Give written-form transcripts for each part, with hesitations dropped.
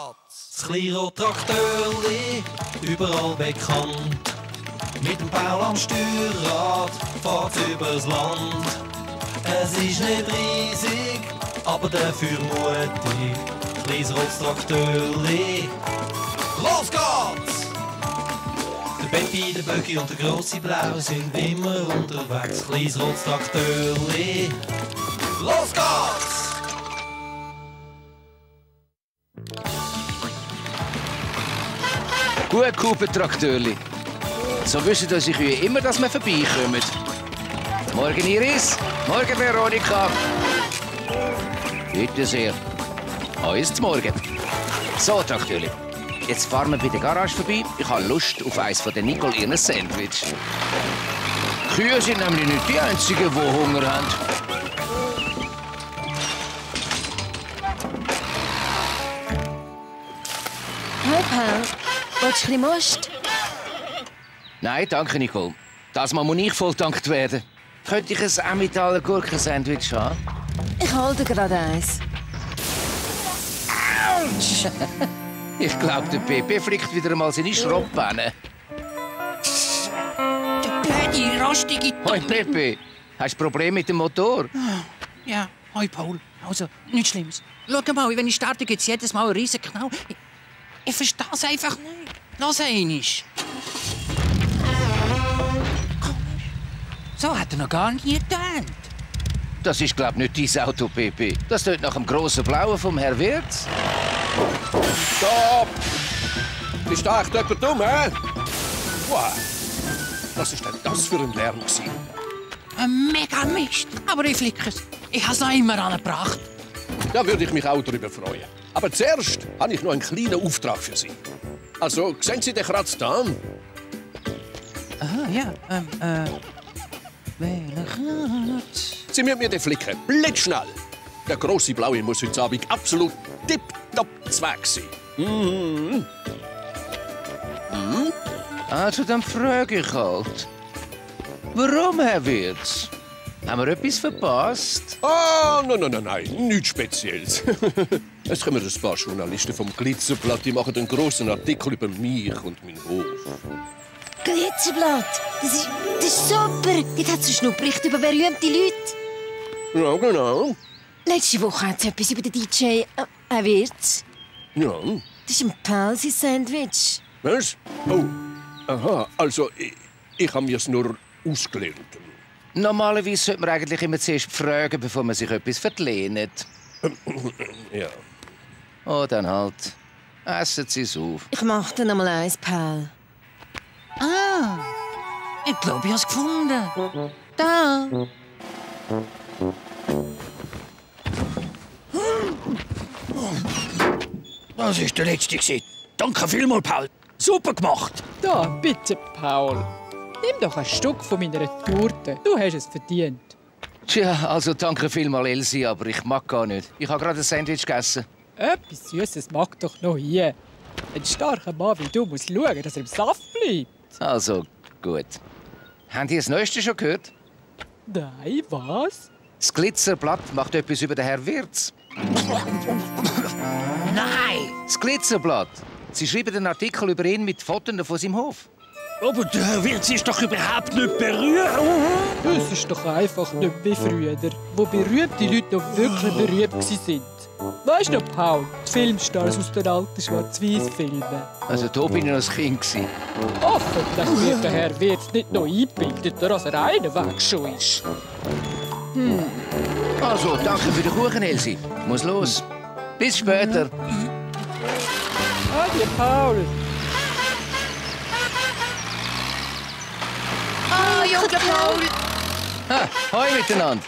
geht's! Das Kleinrad-Traktörli, überall bekannt. Mit dem Paul am Steuerrad fährt's übers Land. Es ist nicht riesig, aber dafür mutig. Kleines rotes Traktörli. Los geht's! Der Betty, der Böcki und der grosse Blau sind immer unterwegs. Kleines rotes Traktörli. Los geht's! Gut gehupt, Traktörli. So wissen unsere Kühe immer, dass wir vorbeikommen. Morgen, Iris. Morgen, Veronika. Bitte sehr. Alles zum Morgen. So, Traktörli. Jetzt fahren wir bei der Garage vorbei. Ich habe Lust auf eins von den Nicole ihren Sandwich. Die Kühe sind nämlich nicht die einzigen, die Hunger haben. Hey, Paul. Willst du ein bisschen Most? Nein, danke, Nicole. Das Mal muss ich volltankt werden. Könnte ich ein Emmentaler Gurkensandwich haben? Ich hole dir gerade eins. Autsch! Ich glaube, der Pepe flickt wieder einmal seine Schrottbeine. Der blöde, rostige... Hoi, Pepe. Hast du Probleme mit dem Motor? Ja, hoi, Paul. Also, nichts Schlimmes. Schau mal, wenn ich starte, gibt es jedes Mal einen riesen Knall. Ich verstehe es einfach nicht. Lass einmal. So hat er noch gar nie getönt. Das ist, glaube ich, nicht dein Auto, Pepe. Das tönt nach dem grossen Blauen vom Herr Wirtz. Stopp! Ist da echt jemand dumm, hä? Wow. Was ist denn das für ein Lärm gewesen? Ein mega Mist. Aber ich flicke es. Ich habe es noch immer angebracht. Da würde ich mich auch darüber freuen. Aber zuerst habe ich noch einen kleinen Auftrag für Sie. Also, sehen Sie den Kratz da? Aha, ja. Welcher Kratz? Sie müssen mir den flicken. Blitzschnell. Der grosse Blaue muss heute Abend absolut tipptopp zweck sein. Also, dann frage ich halt. Warum, Herr Wirtz? Haben wir etwas verpasst? Ah, nein, nichts Spezielles. Es kommen ein paar Journalisten vom Glitzerblatt, die machen einen grossen Artikel über mich und meinen Hof. Glitzerblatt. Das ist super. Dort hat es einen Schnuppbericht über berühmte Leute. Ja, genau. Letzte Woche hat es etwas über den DJ Wirtz. Ja. Das ist ein Paul sein Sandwich. Was? Oh, aha, also ich habe mir es nur ausgelernt. Normalerweise sollte man eigentlich immer zuerst fragen, bevor man sich etwas verlehnt. Ja. Oh, dann halt. Essen Sie es auf. Ich mache dir noch mal eins, Paul. Ah, ich glaube, ich habe es gefunden. Da. Das ist der letzte gewesen. Danke vielmals, Paul. Super gemacht. Da, bitte, Paul. Nimm doch ein Stück von meiner Torte. Du hast es verdient. Tja, also danke vielmals, Elsie, aber ich mag gar nicht. Ich habe gerade ein Sandwich gegessen. Etwas Süßes mag doch noch hier. Ein starker Mann wie du muss schauen, dass er im Saft bleibt. Also, gut. Habt ihr das Neueste schon gehört? Nein, was? Das Glitzerblatt macht etwas über den Herr Wirtz. Nein! Das Glitzerblatt. Sie schreiben einen Artikel über ihn mit Fotos von seinem Hof. Aber der Herr Wirtz ist doch überhaupt nicht berührt. Das ist doch einfach nicht wie früher, wo berühmte Leute noch wirklich berühmt waren. Weißt du, Paul, die Filmstars aus den alten Schwarz-Weiß-Filmen. Also da bin ich noch ein Kind. Hoffentlich wird der Herr Wirtz nicht noch eingebildeter, als er einen Weg schon ist. Also, danke für den Kuchen, Elsie. Ich muss los. Bis später. Adieu, Paul. Oh, Junge Paul. Hoi miteinander.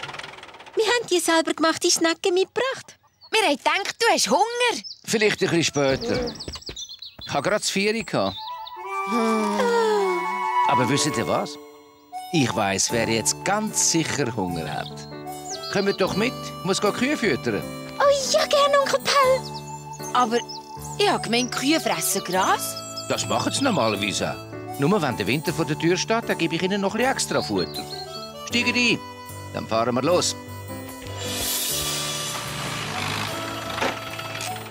Wir haben dir selber gemachte Schnecken mitgebracht. Wir haben gedacht, du hast Hunger. Vielleicht ein bisschen später. Ich hatte gerade das 4 gehabt. Aber wisst ihr was? Ich weiss, wer jetzt ganz sicher Hunger hat. Kommt doch mit. Ich muss Kühe füttern. Oh ja, gerne, Onkel Paul. Aber ich habe gemeint, Kühe fressen Gras. Das machen sie normalerweise auch. Nur wenn der Winter vor der Tür steht, dann gebe ich ihnen noch ein bisschen extra Futter. Steigen ein. Dann fahren wir los.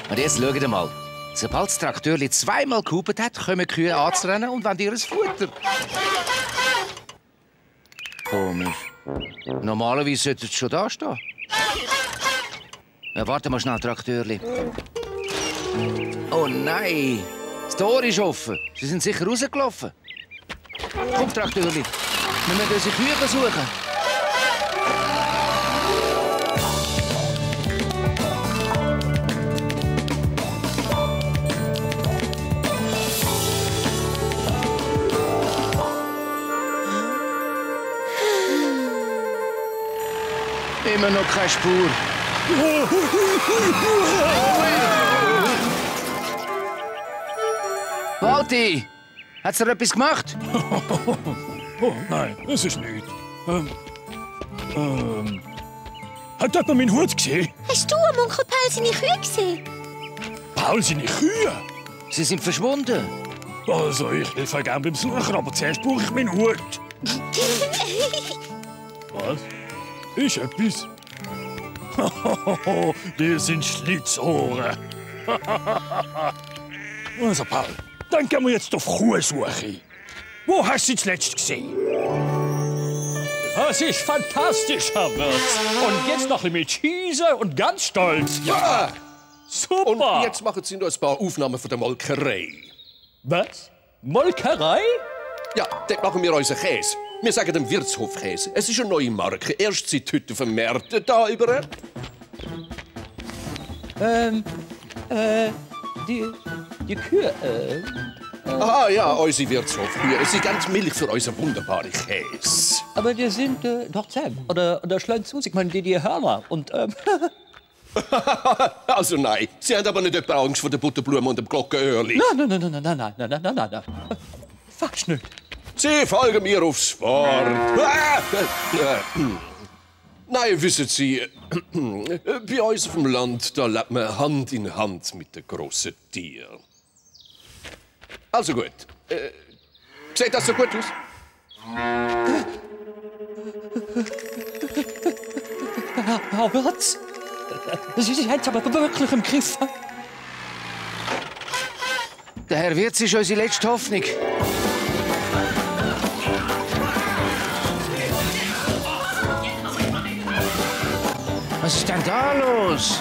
Und jetzt schaut mal. Sobald das Traktörli zweimal gehupet hat, kommen die Kühe anzurennen und wollen ihr Futter. Komisch. Normalerweise sollte es schon da stehen. Ja, warte mal schnell, Traktörli. Oh nein! Das Tor ist offen. Sie sind sicher rausgelaufen. Komm, Traktörli. Wir müssen unsere Kühe suchen. Immer noch keine Spur. Walti, hat's dir etwas gemacht? Oh nein, das ist nichts. Hat jemand meinen Hut gesehen? Hast du am Onkel Paul seine Kühe gesehen? Paul, seine Kühe? Sie sind verschwunden. Also, ich helfe gerne beim Suchen, aber zuerst brauche ich meinen Hut. Was? Ist etwas? Die sind Schlitzohren. Also, Paul, dann gehen wir jetzt auf Kuhsuche. Wo hast du sie zuletzt gesehen? Das ist fantastisch, Herr Wirtz. Und jetzt noch mit Cheese und ganz stolz. Ja! Super! Und jetzt machen Sie noch ein paar Aufnahmen von der Molkerei. Was? Molkerei? Ja, dort machen wir unseren Käse. Wir sagen dem Wirtshofkäse. Es ist eine neue Marke. Erst seit heute vermehrt. Da überall. Die Kühe, Ah ja, unsere Wirtshofkühe. Sie geben Milch für unseren wunderbaren Käse. aber die sind doch zahm. Oder schleun zu, ich meine, die Hörner. Und, Also nein, Sie haben aber nicht etwa Angst vor der Butterblume und dem Glockenöhrli. Nein. Fast nicht. Sie folgen mir aufs Wort. Nein, wissen Sie, bei uns auf dem Land, da lebt man Hand in Hand mit den grossen Tieren. Also gut. Sieht das so gut aus? Herr Wirtz, Sie haben es aber wirklich im Griff. Der Herr Wirtz ist unsere letzte Hoffnung. Was ist denn da los?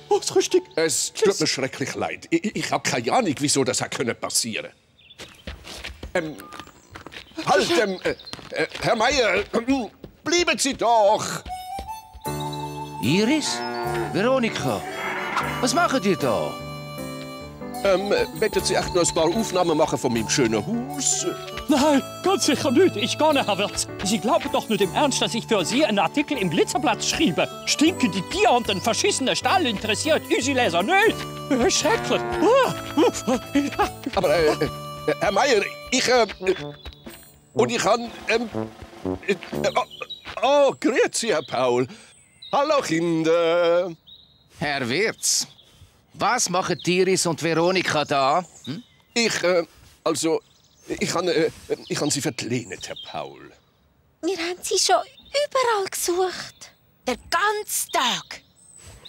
Ausrüstung. Es tut mir schrecklich leid. Ich habe keine Ahnung, wieso das passieren konnte. Herr Meier, bleiben Sie doch! Iris? Veronika? Was machen ihr da? Möchten Sie echt noch ein paar Aufnahmen machen von meinem schönen Haus? Nein, ganz sicher nicht. Ich gar nicht, Herr Wirtz. Sie glauben doch nicht im Ernst, dass ich für Sie einen Artikel im Glitzerblatt schriebe. Stinken die Tiere und ein verschissener Stall interessiert unsere Leser nicht. Schrecklich. Aber, Herr Meier, ich kann, grüezi, Herr Paul. Hallo, Kinder. Herr Wirtz, was machen Iris und Veronika da? Hm? Ich kann Sie verlehnt, Herr Paul. Wir haben sie schon überall gesucht. Den ganzen Tag.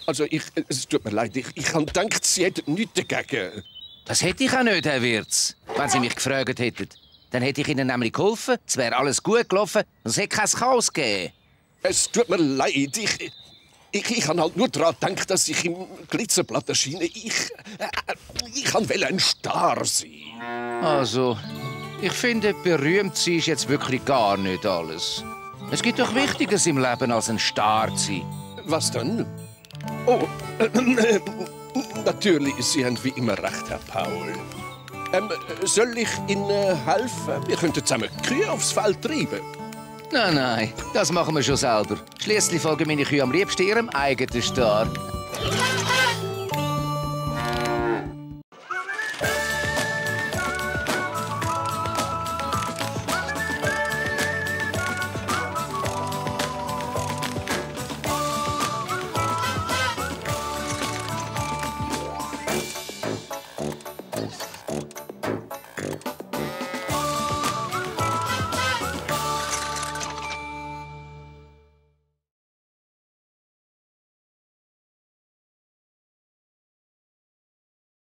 Also, es tut mir leid, ich habe gedacht, Sie hätten nichts dagegen. Das hätte ich auch nicht, Herr Wirtz, wenn Sie mich gefragt hätten. Dann hätte ich Ihnen nämlich geholfen, es wäre alles gut gelaufen und es hätte kein Chaos gegeben. Es tut mir leid, ich habe halt nur daran gedacht, dass ich im Glitzerblatt erscheine. Ich wollte ein Star sein. Also, ich finde, berühmt sein ist jetzt wirklich gar nicht alles. Es gibt doch Wichtigeres im Leben, als ein Star zu sein. Was denn? Oh, natürlich, Sie haben wie immer recht, Herr Paul. Soll ich Ihnen helfen? Wir könnten zusammen Kühe aufs Feld treiben. Nein, das machen wir schon selber. Schließlich folgen meine Kühe am liebsten ihrem eigenen Star.